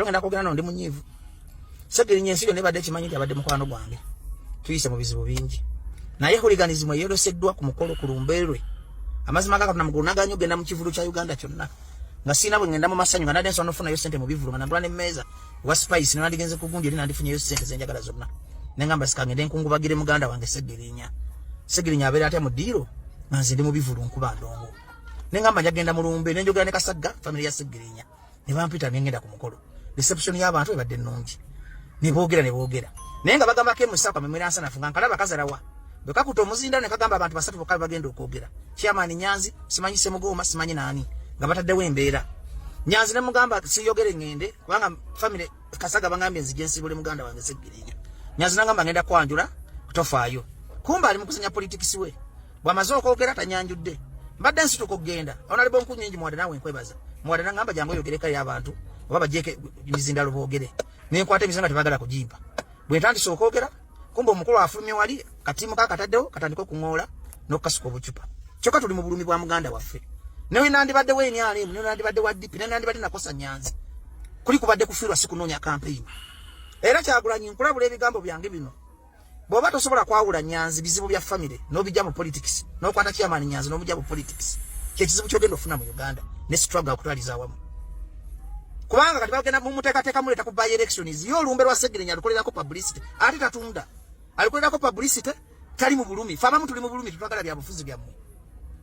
Leero ngenda kwogera no ndi munyiivu. Segirinya ensi yonna ebadde ekimanyi nti abadde mukwano gwange. Tuyise mu bizibu bingi. Naye hooliganism eyoleseddwa ku mukolo ku lumbe lwe. Amazima ga Katonda mugulu naganye ogenda mu kivulu kya Uganda kyonna. Nga sirina bwe ngenda mu masanyu nga nadde nsobola n'okufunayo ssente mu bivulu nga nagula n'emmeeza wa Spice nandigenze ku gundi eri nandifunyeyo ssente ze njagala zonna. Ne ngamba sika ngende nkungubagire muganda wange Segirinya. Segirinya abeera atya mu ddiiro nga nze ndi mu bivulu nkuba ndongo. Ne ngamba njagenda mu lumbe ne njogera ne Kasagga family ya Segirinya. Ne bampita ne ngenda ku mukolo. Reception y'abantu ebadde nnungi. Ne boogera ne boogera. Naye nga bagambako emusaka memwera nsanafu nga nkalaba kazalawa. Bwe kakuta omuzinda ne kagamba abantu basatu bokka bagenda okwogera. Chairman Nyanzi, simanyi Ssemugoma, simanyi naani. Nga bataddewo embeera. Nyanzi ne mugamba siyogere ngende kubanga family Kasaga bangambye nzije nsibule muganda wange Ssegirinya. Nyanzi nangamba ngenda kwanjula tofaayo. Kumba ali mu kuzanya politics we. Bw'amaze okwogera tanyanjudde. Mbadde nsituka okugenda. Honorable Nkunyingi Muwada naawe nkwebaza. Muwada nangamba jangu oyogereko eri abantu oba bagyeko emizindalo boogere. Ne nkwata emizinga tebaagala kugimpa. Bwe ntandise okwogera kumbe omukulu afulumye wali katiimu kakataddewo katandika okuŋoola n'okukasuka obucupa. Kyokka tuli mu bulumi bwa muganda waffe. Newe nandibadde wa NRM, newe nandibadde wa DP, newe nandibadde nakosa Nyanzi. Kuli kubadde kufiirwa si kunoonya kampeyini. Era Kyagulanyi nkulabula ebigambo byange bino. Bw'oba tosobola kwawula Nyanzi bizibu bya famire n'obijja mu politics n'okwata chairman Nyanzi n'omujja mu politics kye kizibu ky'ogenda ofuna mu Uganda ne struggle okutwaliza awamu. Kubanga kati bagenda mumuteekateeka muleeta ku by elections ye olumbe lwa Ssegirinya alukolerako publicity ate tatunda alukolerako publicity tali mu bulumi. Ffe abamu tuli mu bulumi, tetwagala bya bufuzi byammwe.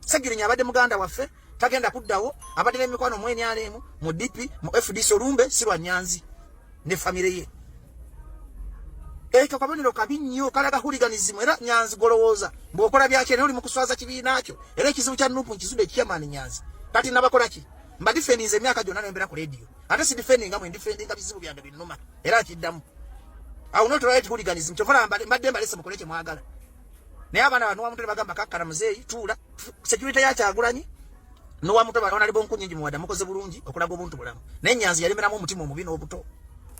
Ssegirinya abadde muganda waffe tagenda kuddawo, abadde n'emikwano mu NRM, mu DP, mu FDC. Olumbe si lwa Nyanzi ne famire ye. Ekyo kabonero kabi nnyo kalaga hooliganism. Era Nyanzi golowooza mbw'okola byaki era oli mu kuswaza kibiina kyo. Era ekizibu kya Nupu nkizudde chairman Nyanzi. Kati nabakola ki? Mba defendinze emyaka gyonna nembeera ku radio. Ate si defendinga mwe, ndifendinga bizibu byange binnuma era nkiddamu. I will not tolerate hooliganism. Kyova mbadde mbalese mukole kye mwagala. Naye abaana bano wamuto ne bagamba kakkana muzeeyi tuula security ya Kyagulanyi nowamuto honorable Nkunyingi Muwada mukoze bulungi okulaga obuntu bulamu. Naye Nyanzi yalemeramu omutima omubi n'obuto.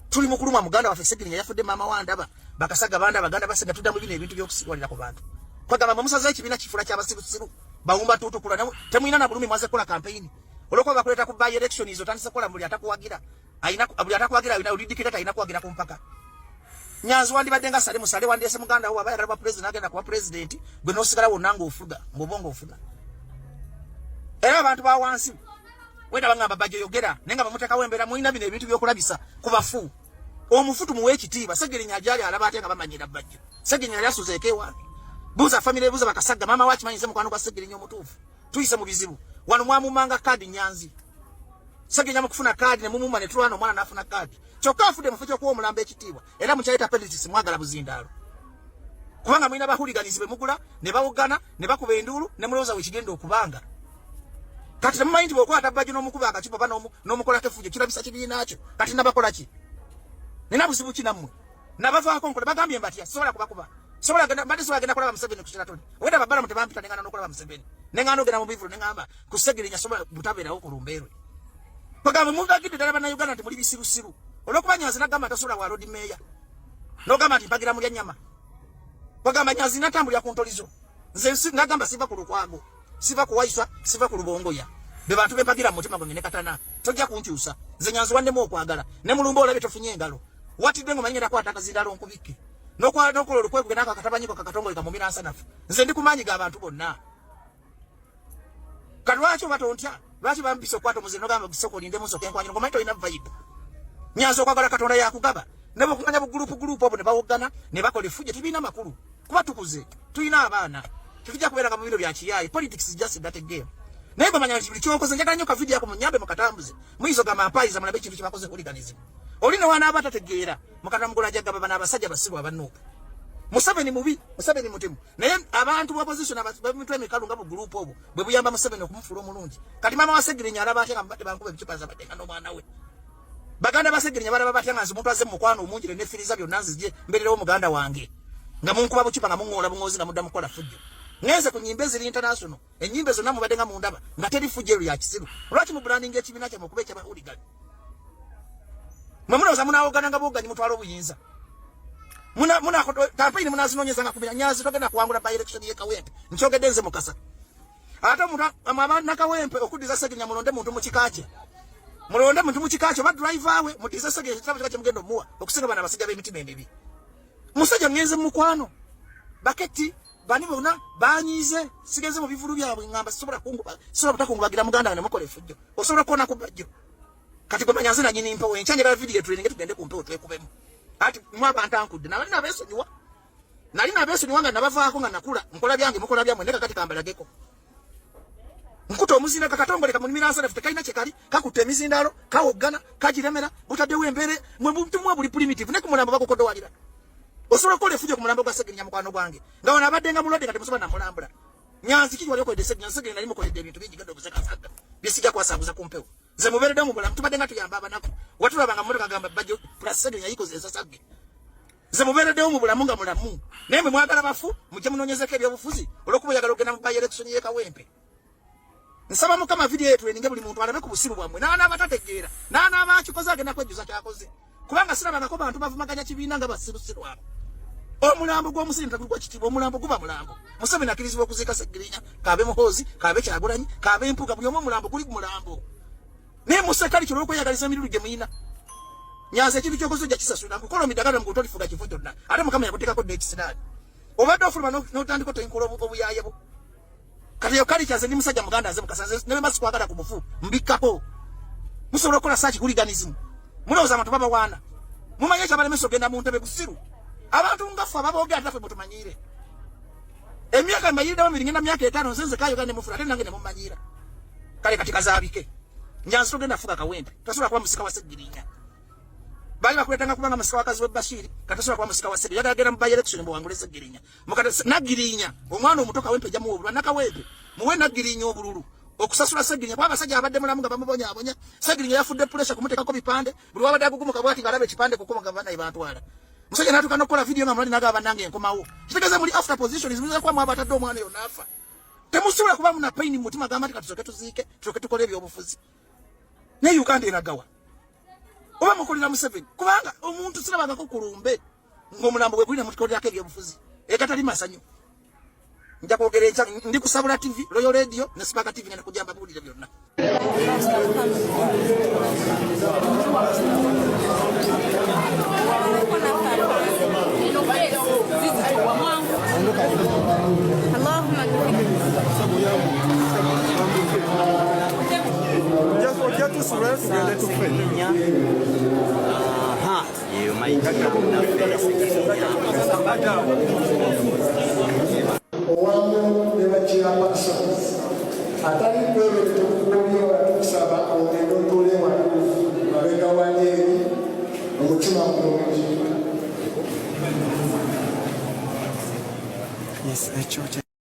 Tuli mu kulumwa muganda waffe Ssegirinya yafudde maama wa ndaba bakasaga banda baganda basega tudda mu bino ebintu by'okusigwalira ku bantu. Kwagamba mwe musaze ekibiina kifula ky'abasirusiru bawumba tuutukula temulina na bulumi mwaze kukola campaign. Olwokuba bakuleeta ku by elections otandise kukola buli atakuwagira. Ayina buli atakuwagira alina olidikira alina kuwagira ku mpaka. Nyanzi wandibadde nga Sale Musale wandyese muganda wo aba ayagala bwa president agenda kuba president gwe n'osigala wonna ng'ofuga ng'oba ng'ofuga. Era abantu ba wansi wenda bangamba Bajjo yogera naye nga bamuteekawo embeera mulina bino ebintu by'okulabisa ku bafu. Omufu tumuwe ekitiibwa. Ssegirinya ajali alaba atya nga bamanyira Bajjo. Ssegirinya yali asuzeeko ewange. Buuza famire, buuza Bakasagga, maama we akimanyi nze mukwano gwa Ssegirinya omutuufu. Tuyise mu bizibu. Wano mwamumanga kaadi Nyanzi. Ssegirinya mu kufuna kaadi ne mumuma ne tulwana omwana n'afuna kaadi. Kyokka afudde mu kifo ky'okuwa omulambo ekitiibwa. Era mukyayita politics mwagala buzindaalo. Kubanga mulina ba hooligans be mugula ne bawogana ne bakuba enduulu ne mulowooza we kigenda okubanga. Kati temumanyi nti bw'okwata Bajjo n'omukuba akacupa oba n'omukolako effujjo kirabisa kibiina kyo. Kati nabakola ki? Nina buzibu ki nammwe? Nabavaako nkola bagambye mbatya sobola kubakuba. Sobola genda mbadde sobola genda kulaba Museveni ku Sheraton. Wenda babalamu tebampita ne ngana n'okulaba Museveni. Ne ngana ogenda mu bivulu ne ngamba ku Ssegirinya sobola butabeerawo ku lumbe lwe. Bagamba muvagidde ddala Bannayuganda nti muli bisirusiru. Olw'okuba Nyanzi n'agamba tasobola bwa Lord Mayor. N'ogamba nti mpagira mulya nnyama. Bagamba Nyanzi natambulira ku ntolizo. Nze nagamba siva ku Lukwago, siva ku Waiswa, siva ku Lubongoya. Be bantu bempagira mu mutima gwange ne katana. Tojja kunkyusa. Nze Nyanzi wannemu okwagala. Ne mulumba olabye tofunye engalo. Watidde ng'omanyi ngenda kwata akazindaalo nkubikke. N'okola olukwekwe n'ako akatabanyiko kakatongole kamumira nsanafu. Nze ndi ku maanyi g'abantu bonna. Kati lwaki oba tontya? Lwaki bampisa okukwata omuziro n'ogamba sooka olindemu nsooke nkwanyira ng'omanyi tolina vibe. Nyanzi okwagala Katonda yakugaba. Ne bwekumanya bugulupu gulupu obwo ne bawoggana ne bakola effujjo tebirina makulu. Kuba tukuze, tulina abaana. Tetujja kubeeranga mu bino bya kiyaaye. Politics is just that game. Naye bwemanya nti buli kyokoze njagala nnyo ka video ako munyambe mukatambuze. Muyinza ogamba mpayiza mulabe ekintu kye bakoze hooliganism. Oli ne wanaaba tategeera mukata mugula ajja gaba bano abasajja basiru aba Nup. Museveni mubi, Museveni mutemu. Naye abantu ba opposition abamitwe emikalu nga bu group obwo bwe buyamba Museveni okumufuula omulungi. Kati maama wa Ssegirinya alaba atya nga mbadde bankuba ebicupa zabadde nga n'omwana we. Baganda ba Ssegirinya balaba batya nga nze omuntu azze mu mukwano omungi ne nefiriza byonna nzije mbeererewo muganda wange. Nga munkuba bucupa nga muŋŋoola buŋoozi nga mudda mukola fujjo. Ngenze ku nnyimba eziri international. Ennyimba zonna mubadde nga mundaba nga teri fujjo eryo ya kisiru. Lwaki mu branding ekibiina kyammwe okuba ekyaba hooligan? Mwe mulowooza munaawogana nga bwoganyi mutwala obuyinza. Muna muna campaign munazinoonyeza nga kubira Nyanzi togenda kuwangula by election ye Kawempe. Nkyogedde nze Mukasa. Ate omuntu amwe Nakawempe okuddiza Ssegirinya mulonde muntu mu kika kye. Mulonde muntu mu kika kyo ba driver we mutize Segirinya kitabo kika kyemugenda omuwa okusinga bana abasajja b'emitima emibi. Musajja ngenze mu mukwano. Baketi bani bonna banyize sigenze mu bivulu byabwe ngamba sisobola kunguba sisobola butakungubagira muganda wange mukola efujjo osobola kuona ku bajjo kati gwe manya nze nanyini mpewo enkya njagala vidiyo etulinge tugende ku mpewo twekubemu ati mwe abantu ankudde nabali nabeesonyiwa nali nabeesonyiwa nga nabavaako nga nakula nkola byange mukola byammwe naye kakati kambalageko nkuta omuzinda kakatongole kamunimira nsanafu tekalina kyekali kakutta emizindaalo kawoggana kagiremera butaddewo embeere mwe mutumwa buli primitive ne ku mulambo bakukodowalira osobola okukola efujjo ku mulambo gwa Segirinya mukwano gwange nga wano abadde nga mulwadde nga temusobola namulambula Nyanzi kiki wali okoledde Segirinya Segirinya nali mukoledde ebintu bingi genda okusekasaga byesijja kwasanguza ku mpewo nze mubeereddewo mu bulamu tubadde nga tuyamba abanaku watulaba nga mmotoka gamba bajjo plus Segirinya yikoze ensasagge nze mubeereddewo mu bulamu nga mulamu naye mwe mwagala bafu mujje munoonyezeko ebyobufuzi olwokuba oyagala okugenda mu by election y'e Kawempe nsaba mukama vidiyo eyo tuleninge buli muntu alabe ku busiru bwammwe n'anaaba tategeera n'anaaba akikoze agenda kwejjusa kyakoze kubanga sirabangako bantu bavumaganya kibiina nga basirusiru abo omulambo gw'omusirimu teguliko kitiibwa omulambo guba mulambo Museveni akkirizibwa okuziika Ssegirinya kaabe Muhoozi kaabe Kyagulanyi kaabe Mpuuga buli omu omulambo guli mulambo naye musekali kyo olwokweyagaliza emirulu gye muyina nyanza ekintu kyokoze ojja kisasula nkukola omidagala mu gutolifuga kifo kyonna ate mukama yakuteekako dda ekisiraani obadde ofuluma n'otandika otenkula obuyaye bwo kati eyo kali kyaze ndi musajja muganda nze mukasa nze ne bemba sikwagala ku mufu mbikkako musobola okukola saaki hooliganism mulowooza abantu babawaana mumanyi ekyabalemesa ogenda mu ntebe busiru abantu nga ffe ababoogera ate ffe mutumanyiire emyaka mbayiriddewo mibiri ngenda myaka etaano nze nze kayoga ne mufula ate nange ne mumanyiira kale kati kazaabike nyanzi togenda fuga kawempe tosobola kuba musika wa Ssegirinya bali bakuletanga kubanga musika wa Kazibwe Bashiri katosobola kuba musika wa Ssegirinya yagala genda mu by election mbuwangule Ssegirinya mukati Nagirinya omwana omuto Kawempe jamuwa obululu Nakawempe muwe Nagirinya obululu okusasula Ssegirinya kuba abasajja abadde mulamu nga bamubonyabonya Ssegirinya yafudde pressure kumuteekako bipande buli wabadde agugumuka bwati ng'alaba ekipande kukuba nga banaye bantwala musajja n'atuuka n'okukola vidiyo nga mulali n'agamba bannange nkomawo kitegeeza muli after position muyinza kuba mwabatadde omwana eyo n'afa temusobola kuba muna pain mu mutima gamba nti katusooke tuziike tusooke tukole ebyobufuzi naye Uganda eragawa oba mukolera Museveni kubanga omuntu sirabangako kulumbe ng'omulambo gwe gulina mutukolerako ebyobufuzi egatali masanyu nja kwogera enkya ndi kusabula TV Royal Radio ne Spark TV ngenda kujja mbabuulire byonna Yeyo mayiti ya munnaffe Ssegirinya. Owamu ne ba chairpersons atali kwebyo tetukugobye tukusaba ogende otuule wali mabega wali eri omutima mulungi. Yes, ekyo.